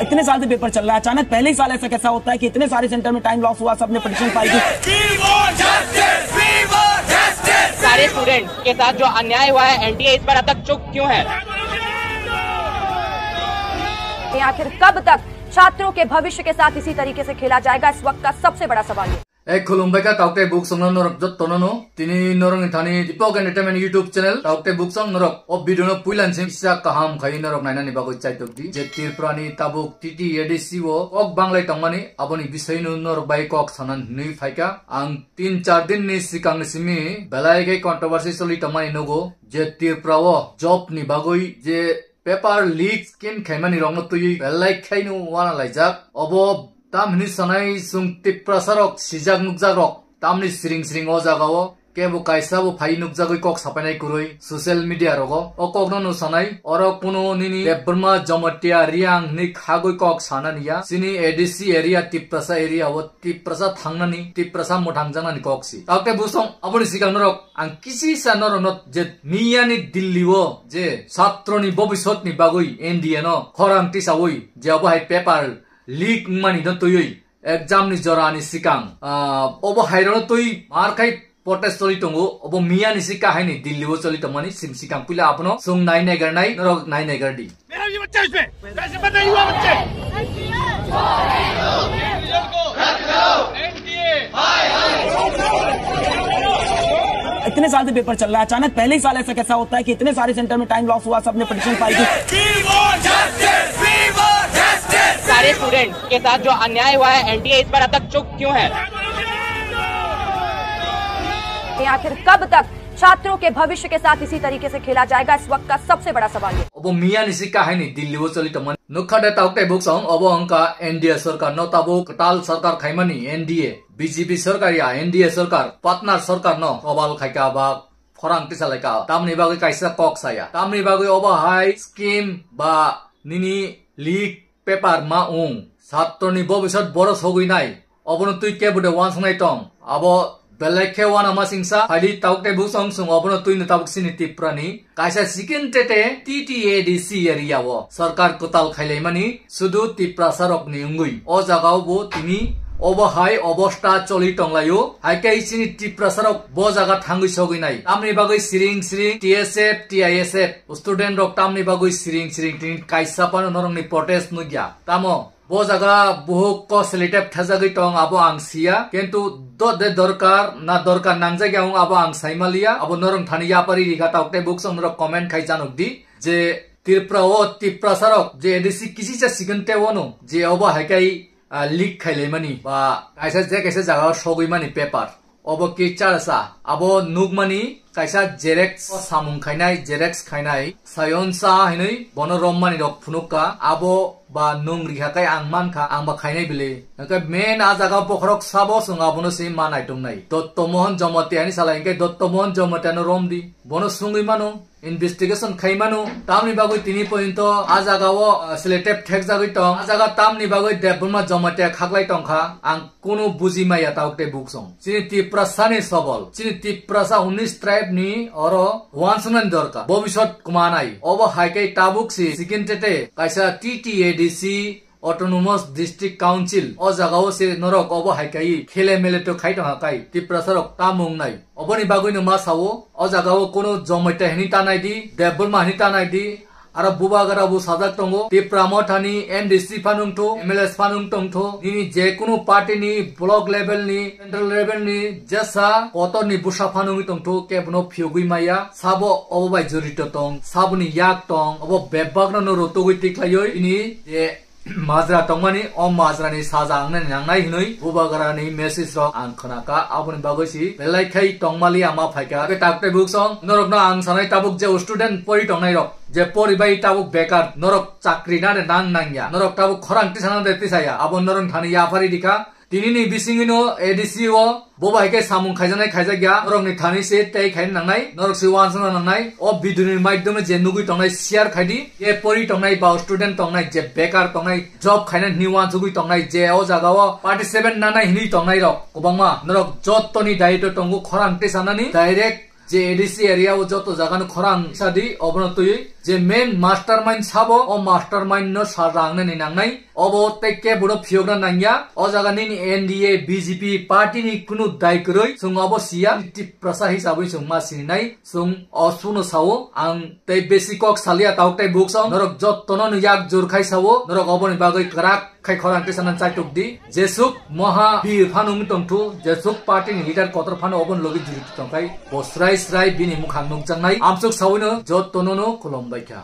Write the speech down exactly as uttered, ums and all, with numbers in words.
इतने साल से पेपर चल रहा है, अचानक पहले ही साल ऐसा कैसा होता है कि इतने सारे सेंटर में टाइम लॉस हुआ, सबने पटिशन फाइल की? सारे स्टूडेंट के साथ जो अन्याय हुआ है, एनटीए इस पर अब तक चुप क्यों है? आखिर कब तक छात्रों के भविष्य के साथ इसी तरीके से खेला जाएगा, इस वक्त का सबसे बड़ा सवाल ये। Ek khulumbai kha, tauk tei buksong no norok jotto no no. Tini norok ni thani Deepak Entertainment YouTube channel, tauk tei buksong norok o video no puilan sing kisa kaham khai norok nainani bagwi chaitok di. Je Tripura ni tabuk T T A D C o kok banglai tongmani, aboni bisai no norok bai kok sanan hinwi phaikha. Ang tin char din ni sikang ni simi belai khe controversy choli tongmani nugo. Je Tripura o job ni bagwi je paper leak scheme khaimani rokno twiwi belai khaino wana laijak. Obo tam hinwi sanai chwng Tiprasa rok sijak nukjak rok tamni siring siring o jaga o kebo kaisa bo phai nukjagwi kok sapainai kwrwi social media rogo. O kokno nw sanai oro kuno nini Debbarma, Jamatia, Riang hinwi khagwi kok sanani ya. Chini A D C area, Tiprasa area o Tiprasa thangnani, Tiprasa mwthangjaknani kok si. Tauk tei busong aboni sikang norok ang kisi sa norokno je miyani Delhi o je chatroni bobisotni bagwi N D A no khorang tisawi je obo hai paper leak wngmani no twiwi exam ni jora ni sikang, ah, obo hai rokno twi mar khai protest choli tongo, obo miyani si kahai ni Delhi o choli tongmani sim sikang puila abono chwng nai naigar nai norok nai naigar di. मेरा भी बच्चा इसमें, पैसे मत नहीं हुआ बच्चे। इतने साल से पेपर चल रहा है, अचानक पहले ही साल ऐसा कैसा होता है कि इतने सारे सेंटर में टाइम लॉस हुआ, सबने पटिशन फाइल की? सारे स्टूडेंट के साथ जो अन्याय हुआ है, एनटीए इस पर अब तक चुप क्यों है? आखिर कब तक छात्रों के भविष्य के साथ इसी तरीके से खेला जाएगा, इस वक्त का सबसे बड़ा सवाल ये। Obo miyani si kahai ni Delhi o choli tongmani. Nukha de tauk tei buksong obo wngkha N D A sorkar no tabuk kwtal sorkar khaimani N D A, B J P sorkar ya N D A sorkar, partner sorkar no kobal khaikha ba khorang tisalaikha. Tamni bagwi kaisa kok saya. Tamni bagwi obo hai scheme ba nini leak paper ma wng. Chatroni bobisot boro sogwi nai. Obono twi kebo de wansuknai tong. Abo belai khe wana masingsa. Phaidi tauk tei buksong chwng obono twi no tabuk sini Tripura ni kaisa sikin tete T T A D C area o sorkar kwtal khailaimani sudu Tiprasa rok ni wngwi. O jaga o bo tini obo hai obosta choli tonglaio. Hai khe chini Tiprasa rok bo jaga thangwi sogwi nai. Tamni bagwi siring siring T S F, T I S F student rok tamni bagwi siring siring tini kaisa phano norokni protest nukya. Tamo bo jaga buhuk ko selected thajagwi tong abo ang siya, kintu do de dorkar na dorkar nangjak ya wng abo ang saimaliya, abo norok thani yapari rikha tauk tei buksong norok comment khai janok di je Tripura o Tiprasa rok je A D C kisi cha sigon te ono je obo hai kai, ah, leak khailaimani ba kaisa je kaisa jaga o sogwi mani paper. Obo kisa sa, abo nukmani kaisa xerox o samung khainai, xerox khainai, sayon sa hinwi bono rommani rok phunukha, abo ba nung rikha kai ang mankha, ang ba khainai bile. Hwnkhe main a jaga bokhorok sabo chwng abono se ma naitongnai. Dotto Mohan Jamatia ni salai hwnkhe Dotto Mohan Jamatia no romdi, bono sungwi mano. Investigation khaimano, tamni bagwi tini pointo a jaga o, ah, selected thekjagwi tong. A jaga tamni bagwi Debbarma Jamatia khaklai tongkha, ang kunu buji maya tauk tei buksong. Chini Tiprasa ni sobol, chini Tiprasa unis tribe ni oro wansuknani dorkar. Bobisot kumanai. Obo hai khe tabuk si sikin tete kaisa T T A D C Autonomous District Council, o jaga o se norok obo hai kai khele mele to khai tongha kai, Tiprasa rok tamung nai. Oboni bagwi no ma sao, o jaga o kono Jamatia hini ta nai di, Debbarma hini ta nai di, aro Bubagra bo sajak tongo, Tipra Mothani M D C phanung tho, M L A phanung tong tho, nini je kono party ni block level ni, central level ni, jesa kotor ni busa phanung tong tho, kebono phiyogwi maya, sabo obo bai jorito tong, saboni yak tong, obo bebak no no rotogwi tiklaioi, ini je majra tongmani, o majra ni saja ang nani nangnai hinui Bubagra ni message rok ang khwnakha, aboni bagwi si belai khai tongmali ama phaikha. Tei tak tei buksong norok no ang sanai tabuk je student pori tongnai rok, je pori bai tabuk bekar, norok chakri nani nang nangya, norok tabuk khorang tisana de tisaya, abo norok thani yapari dikha. Tini ni bisingino A D C o bo bai khe samung khaijaknai khaijakya, norok ni thani se tei khaina nangnai, norok se wansana nangnai. O video ni maidhyome je nugwi tongnai share khaidi, je pori tongnai ba student tongnai, je bekar tongnai, job khaina hini wansugwi tongnai, je o jaga o party seven nanai hinwi tongnai rok kwbangma, norok jottoni daitw tongo khorang tisanani direct je A D C area o joto jaga no khorang sadi obono twi je main mastermind sabo o mastermind no sa rangnani nangnai obo tei kebo no phiyokna nangya o jaga nini N D A B J P party ni kunu dai kwrwi chwng obo siya Tiprasa hisabwi chwng ma sininai chwng o suno sao ang tei besi kok salia tau tei buksa norok jotto no yak jur khai sao norok oboni bagwi kwrak khai khorang tei sanan chaitok di jesuk moha bir phano wngwi tongthu jesuk party ni leader kotor phano obon logi juri tongkhai bo srai srai bini mukhang nukjaknai amsuk sawino jotto no no khulumbai kha.